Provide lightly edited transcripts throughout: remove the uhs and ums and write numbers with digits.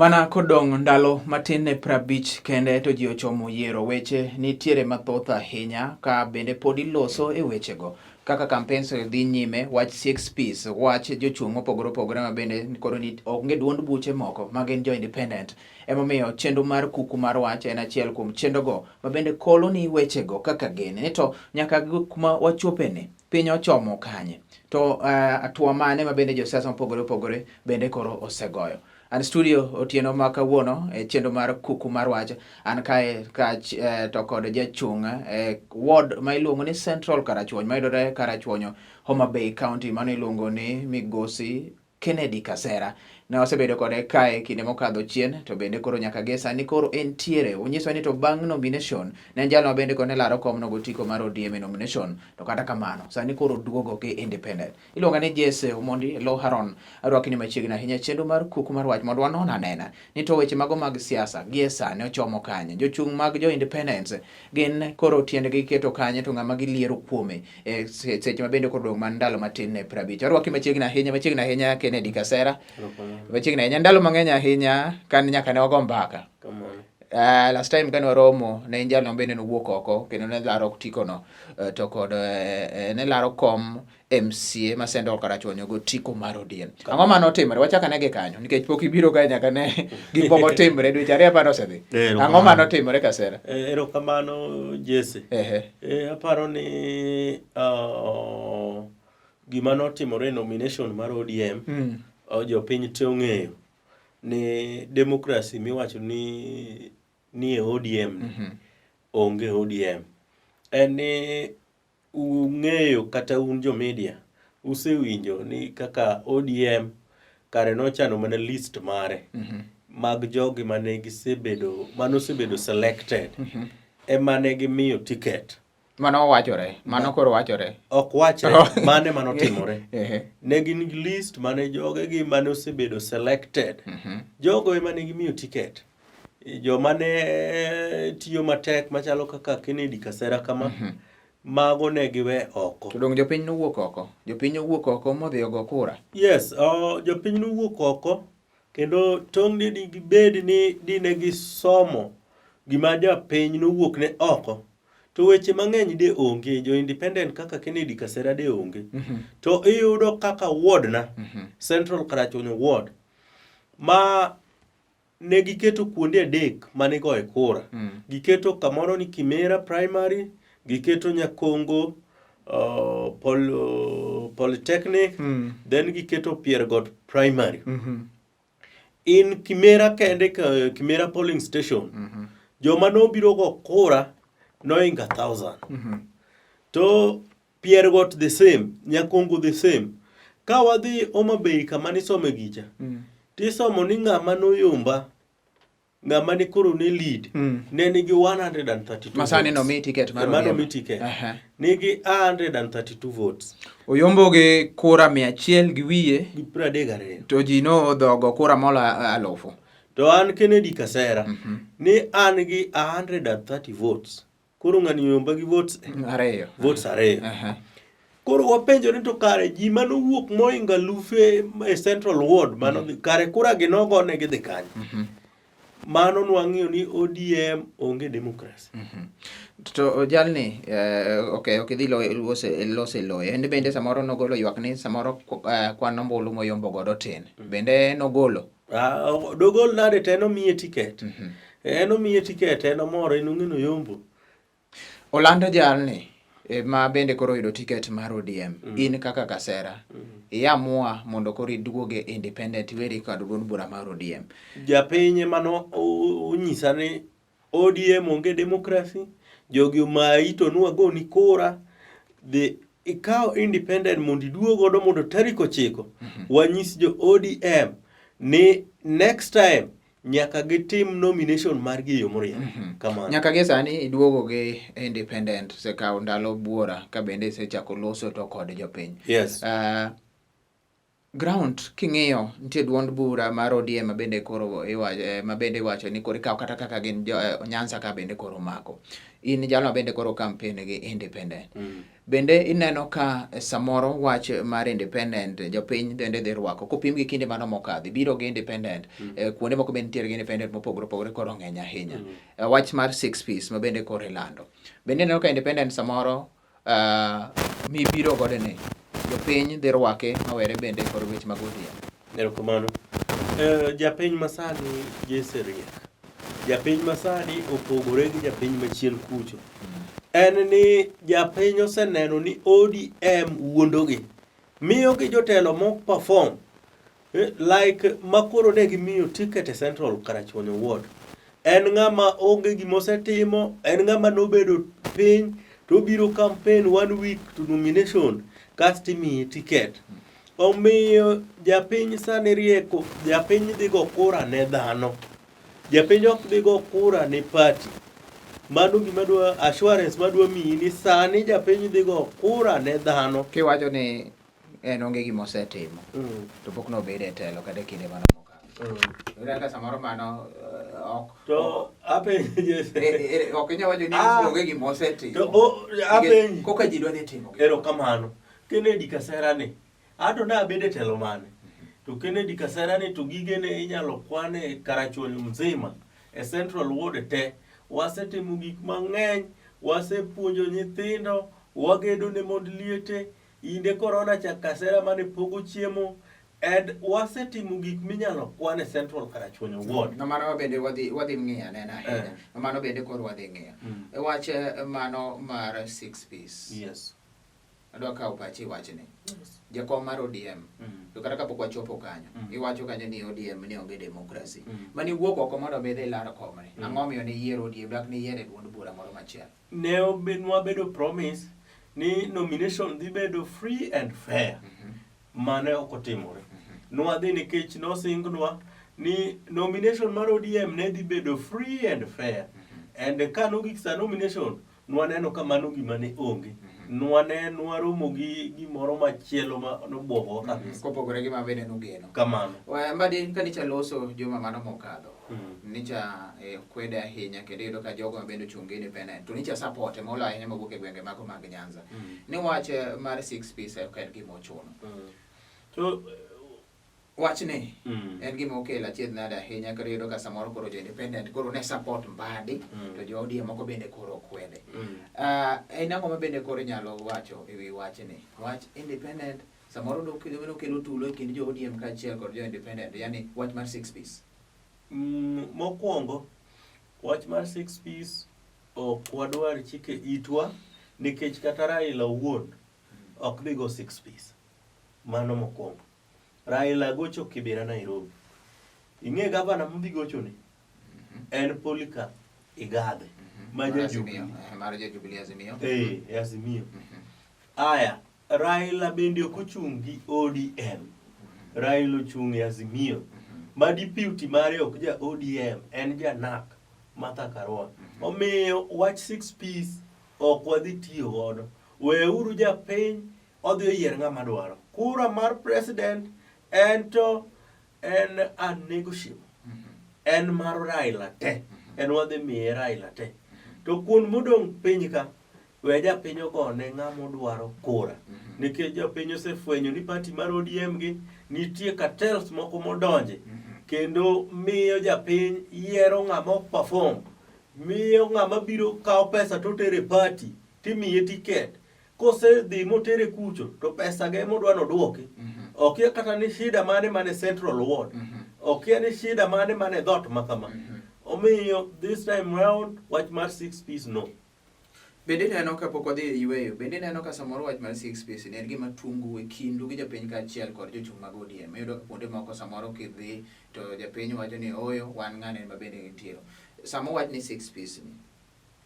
Mana kodong' ndalo matin ne 50 kende to ji ochomo yiero, weche nitiere mathoth ahinya ka bende pod iloso e wechego kaka campaigns dhi nyime, wach six piece, wach jochung' mopogore opogore ma bende koro ni onge duond buche moko ma gin jo independent. Emomiyo chenro mar kuku mar wach en achiel kuom chenrogo ma bende kolo ni wechego kaka gin ni to nyaka kuma wachopeni piny ochomo kanye to hatua mane ma bende josiasa mopogore opogore bende koro osegoyo. An studio otieno ma kawuono e chenro mar kuku mar wach an kae ka to kod jachung' e ward ma iluongo ni Central Karachuonyo mayudore Karachuonyo, Homa Bay County, mano iluongo ni Migosi Kennedy Kasera. Ne wasebedo kode kae kinde mokadho chien to bende koro nyaka gie sani koro entiere. Onyiso ni to bang' nomination ne en jal ma bende koro ne laro komno gotiko mar ODM e nomination to kata kamano sani koro duogo gi independent. Iluonga ni Jesse Omondi Lo Haron. Arwaki ni machiegni ahinya chenro mar kuku mar wach mondo wanon anena ni to weche mago mag siasa gie sani ochomo kanye. Jochung' mag jo independence gin koro tiendgi keto kanye to ng'ama giliero kuome e seche ma bende koro dong' man ndalo matin ne 50. Arwaki machiegni ahinya, machiegni ahinya Kennedy Kasera. Machiegni ahinya ndalo mang'eny ahinya kan nyaka ne wago mbaka. Last time kane waromo ne en jalno bende nowuok oko kendo ne laro tikono to kod ne laro kom MCA ma Central Karachuonyo go tiko mar ODM. Ang'o mane otimore? Wachak ane gi kanyo nikech pok ibiro kae nyaka ne gik moko timre dweche ariyo apar osedhi. Ang'o mane otimore Kasera? Erokamano Jesse. Aparo ni gima notimore e nomination mar ODM jopiny te ong'eyo ni democracy miwacho ni ni e ODM ni onge ODM. En ni ung'eyo kata un jo media usewinjo ni kaka ODM kare nochano mana list mare mag jogi mane gisebedo manosebedo selected ema ne gimiyo ticket. Mano wachore, mano koro wachore. Ok wachre, mano ema notimore. Ne gin gi list mane jogegi mane osebedo selected. Jogo ema ne gimiyo ticket. Joma ne tiyo matek machalo kaka Kennedy Kasera kama, mago ne giwe oko. To dong' jopiny nowuok oko? Jopiny owuok oko modhi ogo kura? Yes, jopiny nowuok oko kendo tong' ne gibed ni dine gisomo gima japiny nowuok ne oko to weche mang'eny de onge, jo independent kaka Kennedy Kasera de onge. To iyudo kaka ward na, Central Karachuonyo ward, ma ne giketo kuonde adek mane igoye kura. Giketo kamoro ni Kimera Primary, giketo Nyakongo Polytechnic, then giketo Piergot Primary. In Kimera kende, Kimera polling station, joma nobiro go kura noinga 1000. To Piergot the same, Nyakongo the same. Ka wadhi Homa Bay kama nisome gicha, tisomo ni ng'ama noyomba, ng'ama ne koro ne lead, ne nigi 132 Masani votes. nomi ticket mar Ema ODM. nomi ticket. Nigi 132 votes. Oyombo gi kura 100 gi wiye. Gi 32. To ji nodhogo kura molo 1000. To an Kennedy Kasera, ni an gi 130 votes. Koro ng'ani oyomba gi votes ariyo. Votes ariyo. Koro wapenjo ni to kare ji manowuok moingo alufe e Central Ward mano kare kura gi nogone gidhi kanye? Mano nwang'iyo ni ODM onge democracy. To jalni okay, ok idhi lose loye. En bende samoro nogolo ywak ni samoro kwan ombulu moyombo godo tin. Bende nogolo? Dogol nade to en omiye ticket. En omiye ticket, en omor, en ong'e noyombo. Olando jalni ma bende koro oyudo ticket mar ODM. In kaka Kasera, iamua mondo koro iduoge independent iweri kod duond bura mar ODM. Japiny ema no onyisa ni ODM onge democracy, jogi omayi to nwagoni kura, dhi ikaw independent mondo iduog godo mondo tarik 9 wanyis jo ODM ni next time nyaka gitim nomination margi e yo moriere. Kamano. Nyaka gie sani iduogo gi independent, osekawo ndalo buora ka bende isechako loso to kod jopiny. Yes. Ground king'iyo nitie duond bura mar ODM ma bende koro iwacho ma bende iwacho ni koro ikawo kata kaka gin jo Nyanza ka bende koro omako. In jalno bende koro campaign gi independent. Bende ineno ka samoro wach mar independent jopiny bende dhi rwako kopim gi kinde mano mokadho ibiro gi independent kuonde moko bende nitiere gi independent mopogore opogore koro ng'eny ahinya. Wach mar six piece ma bende koro ilando. Bende ineno ka independent samoro mibiro godo ni jopiny dhi rwake mawere bende kod weche mag ODM. Erokamano. Japiny masani Jesse riek. Japiny masani opogore gi japiny machien kucho. En ni japiny oseneno ni ODM wuondogi. Miyogi jotelo mok perform. Like makoro ne gimiyo ticket e Central Karachuonyo Ward. En ng'ama onge gima osetimo, en ng'ama nobedo piny to obiro campaign one week to nomination kasto imiye ticket. Omiyo japiny sani rieko, japiny dhi go kura ne dhano. Japiny ok dhi go kura ne party. Mano gima dwa assurance madwa miyi ni sani japiny dhi go kura ne dhano. Kiwacho ni en onge gima osetimo to pok nobedo e telo kata e kinde mano mokalo. Iyudo ka samoro mano ok To apenji ok inyal wacho ni onge gima osetimo. To apenji koka ji dwa dhi timo. Erokamano. Kennedy Kasera ni ato ne abedo e telo mane? To Kennedy Kasera ni to gigene inyalo kwan e Karachuonyo mzima e Central Ward te. Wasetimo gik mang'eny, wasepuonjo nyithindo, wagedo ne mond liete. Inde corona cha Kasera mane pogo chiemo and wasetimo gik minyalo kwan e Central Karachuonyo Ward. No mano bende wadhi ng'iyo anena ahinya. No mano bende koro wadhi ng'iyo. Wach mano mar six piece. Yes. Adwa kawo pachi wachni. Jakom mar ODM. To kata kapok wachopo kanyo, iwacho kanyo ni ODM ni onge demokrasi. Mani wuok oko mondo mi idhi lar komni. Ang'o miyo ne iyiero ODM dak ne iyiero e duond bura moro machielo? Ne wabedo promise ni nomination dhi bedo free and fair. Mane ok otimore. Nwadhi nikech nosingnwa ni nomination mar ODM ne dhi bedo free and fair. And ka nogik sa nomination, nwaneno ka mano gima ne onge. Nwane nwaromo gi gimoro machielo ma nobwogowa kabisa. Kopogore gi ma bende nugeno. Kamano. Mbadi ka nicha loso juma mano mokadho. Nicha kwede ahinya kendo iyudo ka jogo ma bende ochung' gi independent to nicha support molo ahinya mawuok e gwenge mago mag Nyanza. Ni wach mar six piece ok en gima ochuno. To wachni en gima okelo achiedh nade ahinya kendo iyudo ka samoro koro jo independent koro ne support Mbadi to jo ODM moko bende koro kwede. En ang'o ma bende koro inyalo wacho e wi wachni? Wach independent samoro nokelo tulo e kind jo ODM kaachiel kod jo independent, yani wach mar six piece. Mokwongo, wach mar six piece ok wadwar chike itwa nikech kata Raila owuon ok dhi go six piece. Mano mokwongo. Raila gocho Kibera Nairobi. Ing'e gavana modhi gochone? En Polycarp Igathe ma ja Jubilee. Mar ja Jubilee Azimio. Azimio. Aya, Raila bende ok ochung' gi ODM. Raila ochung' e Azimio. Ma deputy mare ok ja ODM, en ja NARC, Martha Karua. Omiyo wach six piece ok wadhi tiyo godo. Weuru japiny odhi oyier ng'ama dwaro. Kura mar president en to en unnegotiable. En mar Raila te. En wadhi miye Raila te. To kuond modong' piny ka, we japiny ogone ng'ama odwaro kura. Nikech japiny osefwenyo ni party mar ODM gi nitie cartels moko modonje. Kendo miyo japiny yiero ng'ama ok perform. Miyo ng'ama biro kawo pesa to otere party timiye ticket. Kosedhi motere kucho to pesa ge modwa nodwoki. Okia kata ni shida mane mane Central Ward. Okia ni shida mane mane dhot ma kama. Omiyo this time round wach mar six piece no. Bende ineno kapok wadhi e yueyo, bende ineno ka samoro wach mar six piece ni en gima tungu e kindu gi jopiny kaachiel kod jochung' mag ODM. Iyudo ka kuonde moko samoro kidhi to japiny wacho ni ooyo wan ng'ane ma bende gintiere. Sama owach ni six piece ni,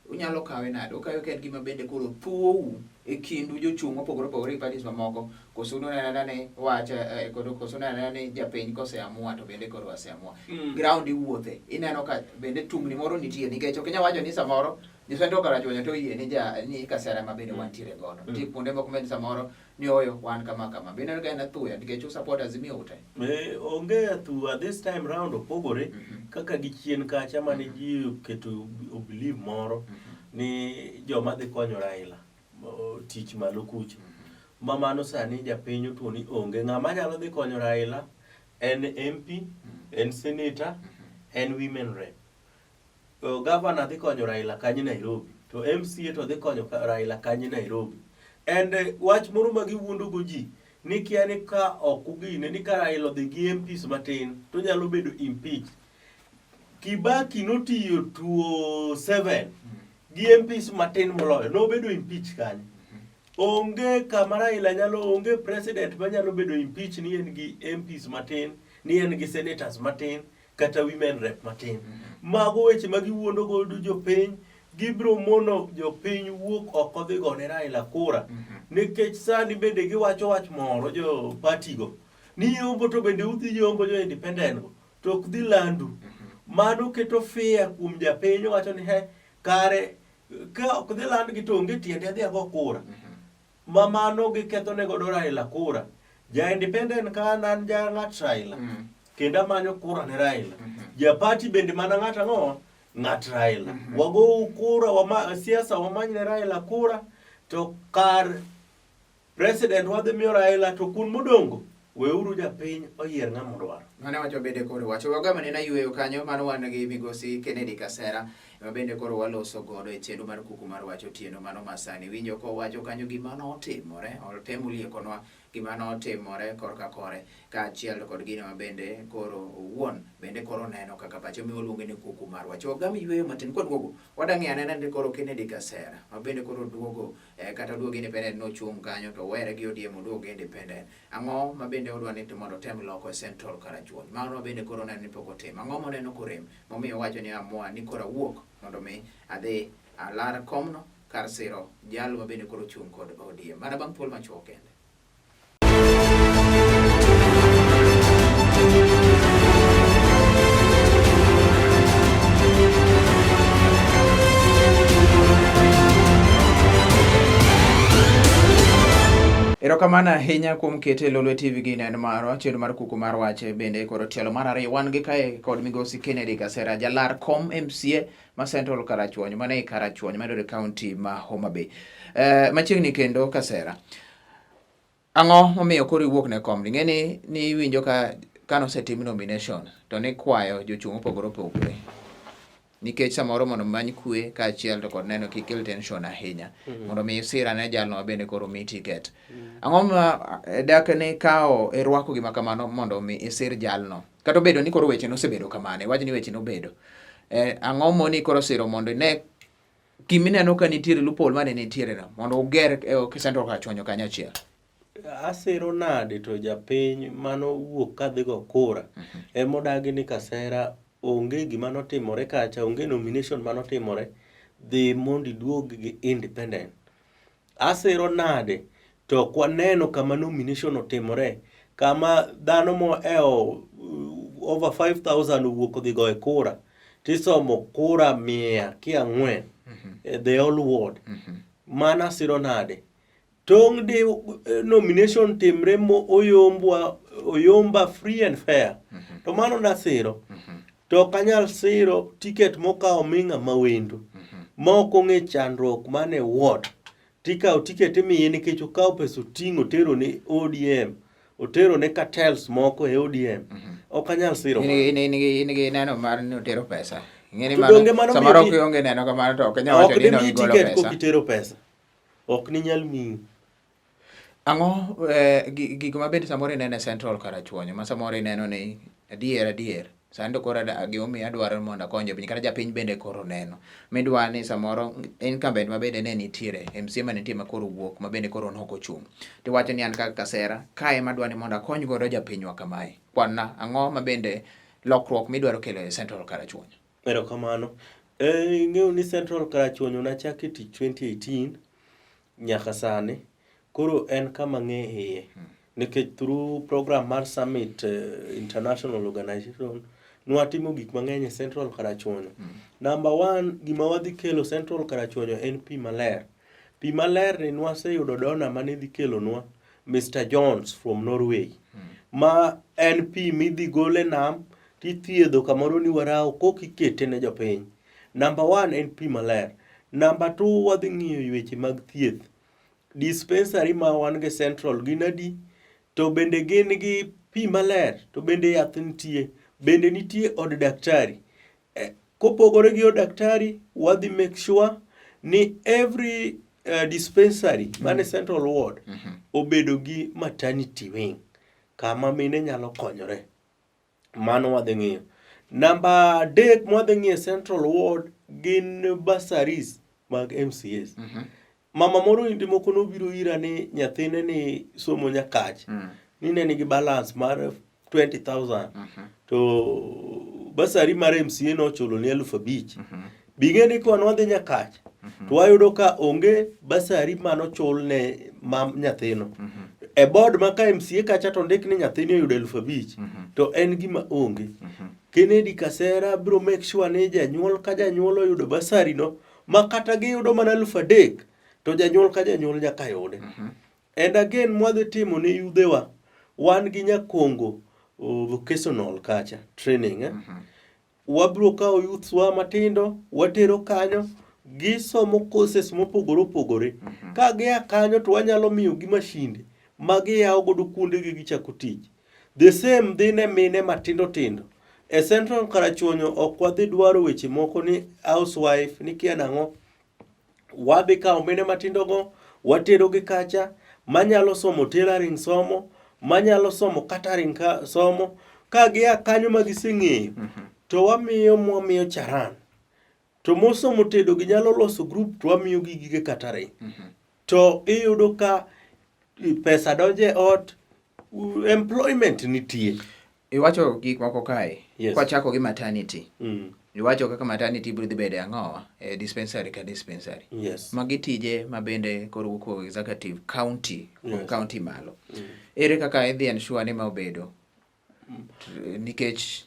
unyalo kawe nade? Ukawe ka en gima bende koro thuou e kindu jochung' mopogore opogore gi parties mamoko, koso uneno anena ni wach koso uneno anena ni japiny koseamua to bende koro waseamua. Ground iwuothe, ineno ka bende tungni moro nitie nikech ok inyal wacho ni samoro Jo Central Karachuonyo to oyie ni ja ni Kasera ma bende wantiere godo. Nitie kuonde moko ma samoro ni oyo wan kama kama. Bende ineno ka en athuya nikech u support Azimio ute. Onge athuwa this time round opogore kaka gi chien kacha mane ji oketo believe moro ni joma dhi konyo Raila tich malo kucha. Ma mano sani japiny otuo ni onge ng'ama nyalo dhi konyo Raila en MP, en senator, en women rep. Governor dhi konyo Raila kanye Nairobi, to MCA to dhi konyo Raila kanye Nairobi. And wach moro ma giwuondo go ji ni kia ni ka ok ugine ni ka Raila odhi gi MPs matin to nyalo bedo impeached. Kibaki notiyo 2007 gi MPs matin moloyo, nobedo impeach kanye. Onge kama Raila nyalo, onge president manyalo bedo impeach ni en gi MPs matin, ni en gi senators matin, kata women rep matin. Mago weche ma giwuondo godo jopiny, gibiro mono jopiny wuok oko dhi gone Raila kura. Nikech sani bende giwacho wach moro jo party go, ni yombo to bende udhi yombo jo independent go, to ok dhi landu. Mano keto fear kuom japiny, owacho ni he, kare ka ok dhi landgi to onge tiende adhi ago kura. Ma mano giketho ne godo Raila kura. Ja independent ka an an ja ng'at Raila. Kendo amanyo kura ne Raila. Ja party bende mana ng'at ang'o? Ng'at Raila. Wago kura, wama, siasa wamany ne Raila kura, to kar president wadhi miyo Raila to kun modongo weuru japiny oyier ng'ama odwaro. Mano wacho bende koro wacho wagama nena yueyo kanyo mano wan gi migosi Kennedy Kasera ma bende koro waloso godo e chenro mar kuku mar wach otieno mano masani winjo kowacho kanyo gima notimore otemo liekonwa gima notimore korka kore kaachiel kod gino ma bende koro owuon bende koro neno kaka pache omiyo waluonge ni kuku mar wach. Wagam yueyo matin kwaduogo wadang'e anena ni koro Kennedy Kasera ma bende koro duogo kata oduogo independent nochung' kanyo to owere gi ODM oduogo independent. Ang'o ma bende odwa ni mondo otem loko e Central Karachuonyo? Mano ma bende koro oneno ni pok otim. Ang'o moneno korem momiyo owacho ni amua ni koro awuok mondo mi adhi alar komno kar siro jal ma bende koro chung' kod ODM. Mana bang' thuolo machuok kende. Erokamano ahinya kuom kete e Lolwe TV gi neno marwa, chenro mar kuku mar wach bende koro tielo mar ariyo. Wan gi kae kod migosi Kennedy Kasera, jalar kom MCA ma Central Karachuonyo, mane e Karachuonyo, mayudore e kaunti ma Homa Bay. Machiegni kendo Kasera, ang'o momiyo koro iwuok ne kom? Ing'e ni ni iwinjo ka kanosetim nomination to nikwayo jochung' mopogore opogore nikech samoro mondo many kwe kaachiel to kod neno kik kel tension ahinya mondo mi isir ane jalno ma bende koro mi tiket. Ang'o ma dak ne kawo e rwako gima kamano mondo mi isir jalno? Kata obedo ni koro weche nosebedo kamano, iwach ni weche nobedo. Ang'o moni koro siro mondo ine gimineno ka nitiere loophole mane nitiere no mondo uger Central Karachuonyo kanyachiel? Asiro nade to japiny mano wuok kadhi go kura emodagi ni Kasera onge gima notimore kacha, onge nomination manotimore, dhi mondo iduog gi independent. Asiro nade to ok waneno kama nomination otimore, kama dhano mohewo over 5000 owuok odhi goyo kura, tisomo kura 104 the whole ward. Mano asiro nade? Tong' di nomination timre mo oyombwa oyomba free and fair. To mano nasiro. To ok anyal siro ticket mokawo mi ng'ama wendo. Ma ok ong'e chandruok man e ward. Tikawo ticket imiye nikech okawo pesa oting'o otero ne ODM. Otero ne cartels moko e ODM. Ok anyal siro. In gi neno mar ni otero pesa. Ing'e ni To donge mano samoro miyo ok ionge neno kamano to ok inyal wacho Ok ni dimiyi nogigolo ticket pesa. kok itero pesa. Ok ninyal miyi. Ang'o gik ma bende samoro ineno e Central Karachuonyo ma samoro ineno ni adier adier sani to koro gimomiyo adwaro mondo akony jopiny kata japiny bende koro neno midwa ni samoro incumbent ma bende ne nitiere MCA ma nitie ma koro wuok ma bende koro nok ochung' tiwacho ni an kaka Kasera kae ema adwa ni mondo akony godo japinywa kamae kwanna ang'o ma bende lokruok midwaro kelo e Central Karachuonyo? Erokamano. Ing'eyo ni Central Karachuonyo nachako tich 2018 nyaka sani. Koro en kama ng'e iye. Nikech through program mar Summit International Organization Nwatimo gik mang'eny e Central Karachuonyo. Number one, gima wadhi kelo Central Karachuonyo en pi maler. Pi maler ni nwaseyudo donor mane dhi kelonwa Mr. Jones from Norway. Ma en pi midhi gol e nam tithiedho kamoro ni Warao koka ikete ne jopiny. Number one en pi maler. Number two wadhi ng'iyo weche mag thieth. Dispensary ma wan go e Central gin adi? To bende gin gi pi maler? To bende yath nitie? Bende nitie od daktari? Kopogore gi od daktari, wadhi make sure ni every dispensary man e Central Ward obedo gi maternity wing kama mine nyalo konyore. Mano wadhi ng'iyo. Namba adek mwadhi ng'iyo e Central Ward gin bursaries mag MCAs. Mama moro kinde moko nobiro ira ni nyathine ni somo Nyakach. Ni ne nigi balance mar 20,000. To bursary mar MCA nochulo ni 5,000. Bing'e ni ka nwadhi Nyakach to wayudo ka onge bursary manochul ne mam nyathino. E board ma ka MCA kacha to ondik ni nyathini oyudo 5,000 to en gima onge. Kennedy Kasera biro make sure ni janyuol ka janyuol oyudo bursary no ma kata giyudo mana 3,000 to janyuol ka janyuol nyaka yude. And again mwadhi timo ne yudhewa, wan gi Nyakongo vocational kacha training eh? Wabiro kawo youths wa matindo watero kanyo gisomo courses mopogore opogore. Ka gia kanyo to wanyalo miyo gi mashinde ma giyawo godo kuondegi gichako tich. The same dhi ne mine matindo tindo. E Central Karachuonyo ok wadhi dwaro weche moko ni housewife ni kia nang'o. Wadhi kawo mine matindo go watero gi kacha manyalo somo tailoring somo, manyalo somo catering ka somo. Ka gia kanyo ma giseng'eyo to wamiyo mwamiyo charan. To mosomo tedo gi nyalo loso group to wamiyo gi gige catering. To iyudo ka pesa donjo e ot, employment nitie. Iwacho gik moko kae. Kwachako gi maternity. Iwacho kaka maternity biro dhi bedo e ang'owa e dispensary ka dispensary. Magi tije ma bende koro wuok kuom executive county, kuom county malo. Ere kaka idhi ensure ni ma obedo? Nikech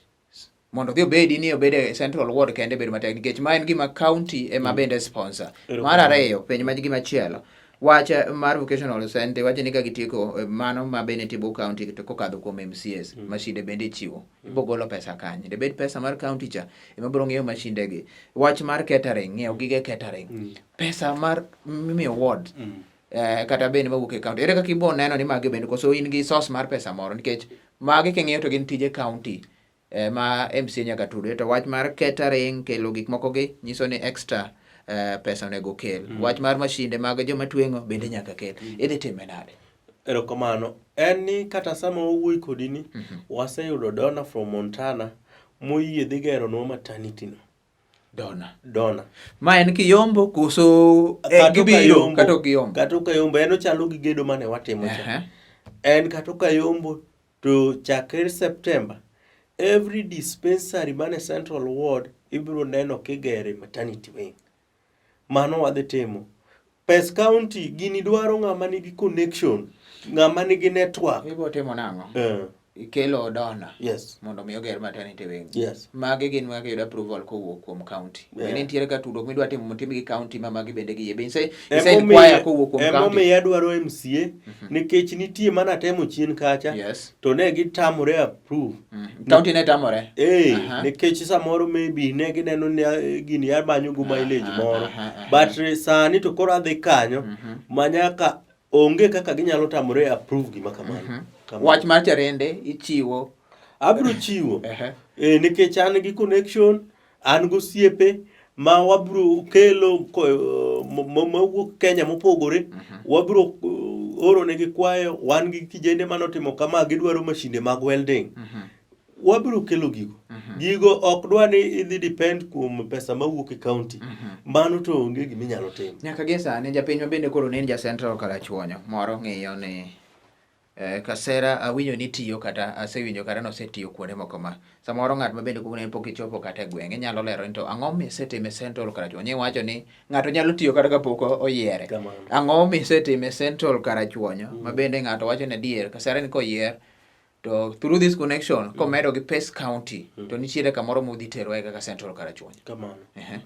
mondo odhi obedi ni obed e Central Ward kende bedo matek nikech ma en gima county ema bende sponsor. Mar ariyo, penj ma gima chielo. Wach mar vocational center wacho ni ka gitieko mano ma bende nitie bwo county to kokadho kuom MCAs, mashinde bende ichiwo. Ibo golo pesa kanye? Debed pesa mar county cha ema biro ng'iewo mashinde gi. Wach mar catering, ng'iewo gige catering. Pesa mar mimiyo ward kata bende mawuok e county. Ere kaka ibo neno ni magi bende koso in gi source mar pesa moro nikech magi king'iyo to gin tije county ma MCA nyaka tudre to wach mar catering kelo gik moko gi nyiso ni extra pesa onego kel. Wach mar mashinde mag joma tweng'o bende nyaka kel. Idhi time nade? Erokamano. En ni kata sama wawuoyo kodi ni waseyudo donor from Montana moyie dhi geronwa maternity no. Donor. Donor. Ma en kiyombo koso gibiro kata ok giyombo? Kata ok oyombo, en ochalo gi gedo mane watimo cha. En kata ok oyombo to chakre September every dispensary mane Central Ward ibiro neno kigere maternity wing. Mano wadhi timo. Pes county gini dwaro ng'ama nigi connection, ng'ama nigi network. Ibo timo nang'o? Ikelo donor. Mondo mi oger maternity wing. Magi gin ma giyudo approval kowuok kuom county. Bende nitiere ka tudruok midwa timo motim gi county ma magi bende giyie. Be ise inquire kowuok kuom county? Emomiyo adwaro MCA nikech nitie mana temo chien kacha. To ne gitamore approve. County ne tamore? Nikech samoro maybe ne gineno ni gini amanyo go mileage moro. But sani to koro adhi kanyo ma nyaka onge kaka ginyalo tamore approve gima kamano. Wach mar charende ichiwo? Abiro chiwo. Nikech an gi connection, an gi osiepe ma wabiro kelo mawuok Kenya mopogore, wabiro oro negi kwayo, wan gi kijende manotimo kama gidwaro mashinde mag welding. Wabiro kelo gigo. Gigo ok dwa ni idhi depend kuom pesa mawuok e county. Mano to onge gima inyalo timo. Nyaka gie sani japiny ma bende koro ne en ja Central Karachuonyo moro ng'iyo ni Kasera awinjo ni tiyo kata asewinjo kata nosetiyo kuonde moko ma samoro ng'at ma bende kowuono pok ichopo kata e gweng' inyalo lero ni to ang'o misetimo e Central Karachuonyo iwacho ni ng'ato nyalo tiyo kata kapok oyiere. Ang'o misetimo e Central Karachuonyo ma bende ng'ato wacho ni adier Kasera ni koyier To through this connection komedo gi Pes County to nitiere kamoro mudhi teroe kaka Central Karachuonyo. Kamano. Ehe.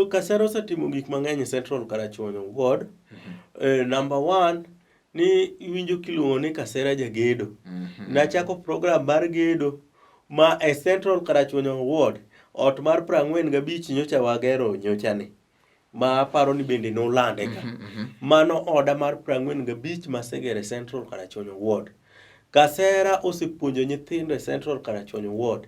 Kasera osetimo gik mang'eny e Central Karachuonyo ward. Number one ni iwinjo kiluongo ni Kasera jagedo. Nachako program mar gedo ma e Central Karachuonyo ward ot mar 45 nyocha wagero nyocha ni ma aparo ni bende nolande ka. Mano oda mar 45 masegero e Central Karachuonyo ward. Kasera osepuonjo nyithindo e Central Karachuonyo ward.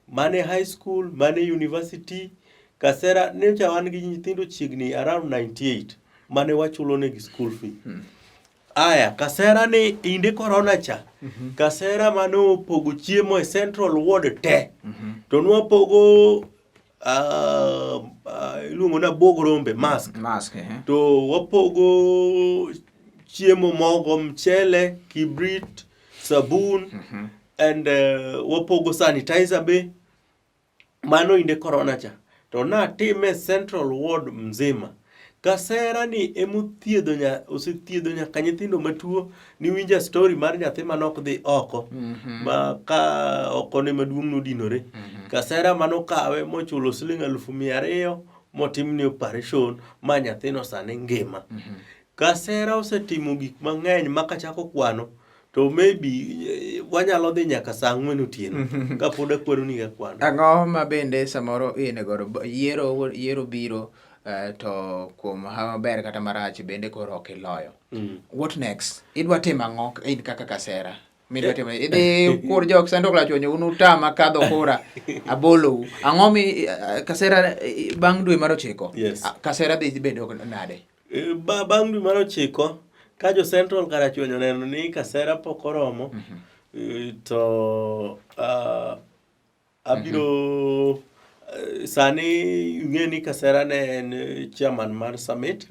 Mane high school, mane university, Kasera nyocha wan gi nyithindo chiegni around 98 mane wachulo negi school fee. Aya, Kasera ni inde corona cha. Kasera mane opogo chiemo e Central Ward te. To nwapogo iluongo ni abuog rombe mask. Mask, ehe. To wapogo chiemo mogo mchele, kibrit, sabun and wapogo sanitizer be. Mano inde corona cha. To natime Central Ward mzima. Kasera ni emothiedho nya osethiedho nyaka nyithindo matuo. Niwinja story mar nyathi manok dhi oko ma ka oko ne maduong' nodinore. Kasera manokawe mochulo siling 200,000 motimne operation ma nyathino sani ngima. Kasera osetimo gik mang'eny ma kachako kwano to maybe wanyalo dhi nyaka saa 4 otieno kapod akwano ni akwano. Ang'o ma bende samoro in godo yiero yiero biro to kuom hawa maber kata marach bende koro ok iloyo. What next? Idwa timo ang'o in kaka Kasera? Midwa timo idhi kur jok Central Karachuonyo un utama kadho kura abolou. Ang'o mi Kasera bang' dwe mar 9? Yes. Kasera dhi bedo nade? Bang' dwe mar 9 ka jo Central Karachuonyo oneno ni Kasera pok oromo to abiro sani ing'e ni Kasera ne en chairman mar summit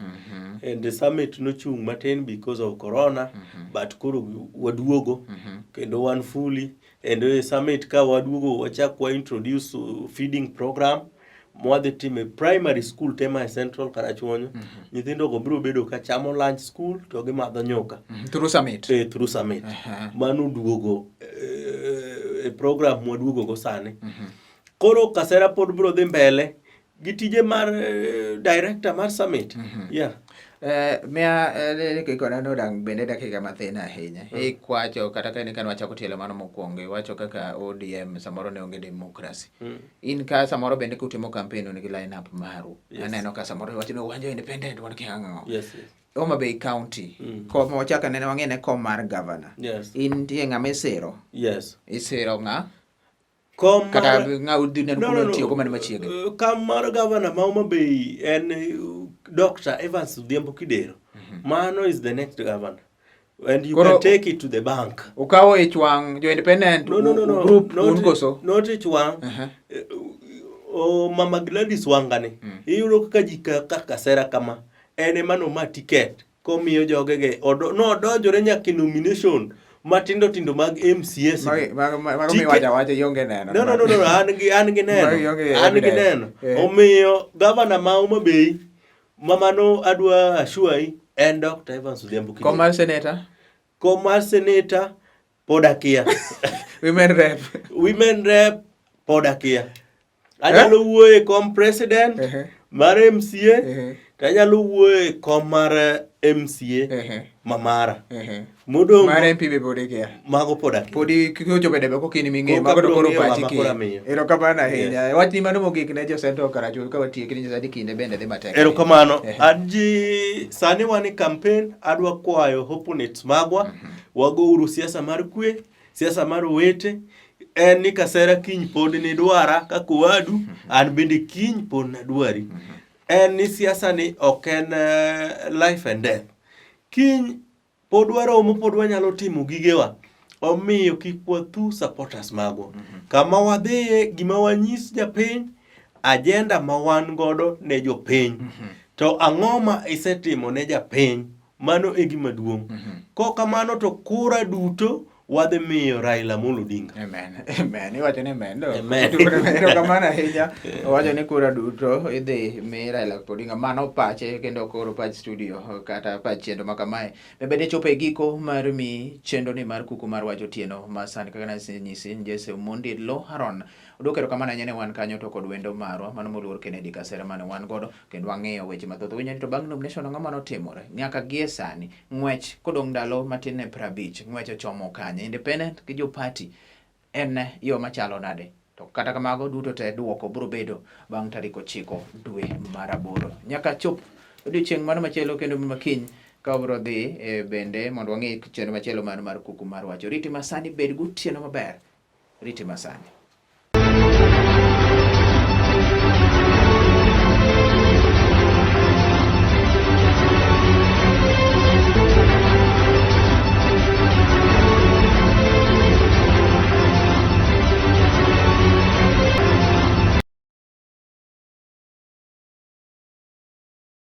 and the summit nochung' matin because of corona but koro waduogo kendo wan fully and e summit ka waduogo wachak wa introduce feeding program mwadhi timo e primary school te ma e Central Karachuonyo. Nyithindo go biro bedo ka chamo lunch school to gimadho nyuka. Through summit. Through summit. Mano duogo e program mwaduogo go sani. Koro Kasera pod biro dhi mbele gi tije mar director mar summit. Yeah. Miya kikona nodang' bende dakika mathin ahinya. Ikwacho kata ka kane wachako tielo mano mokwongo iwacho kaka ODM samoro ne onge democracy. In ka samoro bende kutimo campaign un gi line up maru. Aneno ka samoro iwacho ni wan jo independent wan kia ang'o. Yes. Homa Bay County. Kom wachako anena wang'e ne kom mar governor. Yes. In nitie ng'ama isiro. Yes. Isiro ng'a? Kom Kata mar ng'a udhi neno No, kuma no, no. tiyo go mane machiegni. Kom mar governor ma Homa Bay en Dr. Evans Odhiambo Kidero. Mano is the next governor. And you Koro- can take it to the bank. Ukawo ich wang' jo independent No. group Not, un koso? Not ich wang'. O Mama Gladys Wanga ni. Iyudo kaka ji ka Kasera kama. En ema noma ticket komiyo jogege nodonjore nyaka e nomination matindo tindo mag MCAs. Mago miwacho awacha ionge neno. No, an gi neno. Magi onge An gi evidence. neno. Omiyo governor ma Homa Bay ma mano adwa assure en Dr. Evans Odhiambo Kidero. Kom mar senator? Kom mar senator pod akia. Women rep. Women rep pod akia. Anyalo wuoyo e kom president mar MCA to anyalo wuoyo e kom mar MCA ma mara. Modong' Mar MP be pod ikia. Mago pod akia. Podi kochopo e debe kokin ming'eyo Koka mago to abiro koro ng'eyo pachi ng'ama kia. koro amiyo. Erokamano ahinya. Wachni mano mogik ne jo Central Karachuonyo ka watieki ni sani kinde bende dhi matek. Erokamano. Aji sani wan e campaign adwa kwayo opponents magwa wagouru siasa mar kwe, siasa mar owete. En ni Kasera kiny pod nidwara kaka owadu, an bende kiny pod nadwari. En ni siasa ni ok en life and death. Kiny pod waromo, pod wanyalo timo gigewa. Omiyo kik wathu supporters magwa. Kama wadhiye, gima wanyis japiny, agenda ma wan godo ne jopiny. To ang'o ma isetimo ne japiny? Mano e gima duong'. Kok kamano to kura duto Wadhi miyo Raila Amolo Odinga. Amen. Amen. Iwacho ni amen. Do. Amen. Erokamano ahinya. Owacho ni kura duto idhi mi Raila Odinga. Mano pache kendo koro pach studio kata pach chenro ma kamae. Be bende chopo e giko mar mi chenro ni mar kuku mar wach otieno ma sani kaka nasenyisi Jesse Omondi Lo Haron. Oduoko erokamano ahinya ne wan kanyo to kod wendo marwa mano moluor Kennedy Kasera mane wan godo kendo wang'iyo weche mathoth. Winjo ni to bang' nomination ang'o mane otimore nyaka gie sani ng'wech kodong' ndalo matin ne 50 ng'wech ochomo kanye independent gi jo party en yo machalo nade to kata kamago duto te duoko biro bedo bang' tarik 9 dwe mar 8 nyaka chop odiochieng' mano machielo kendo makiny ka wabiro dhi e bende mondo wang'i chenro machielo mano mar kuku mar wacho riti masani bed gotieno maber riti masani.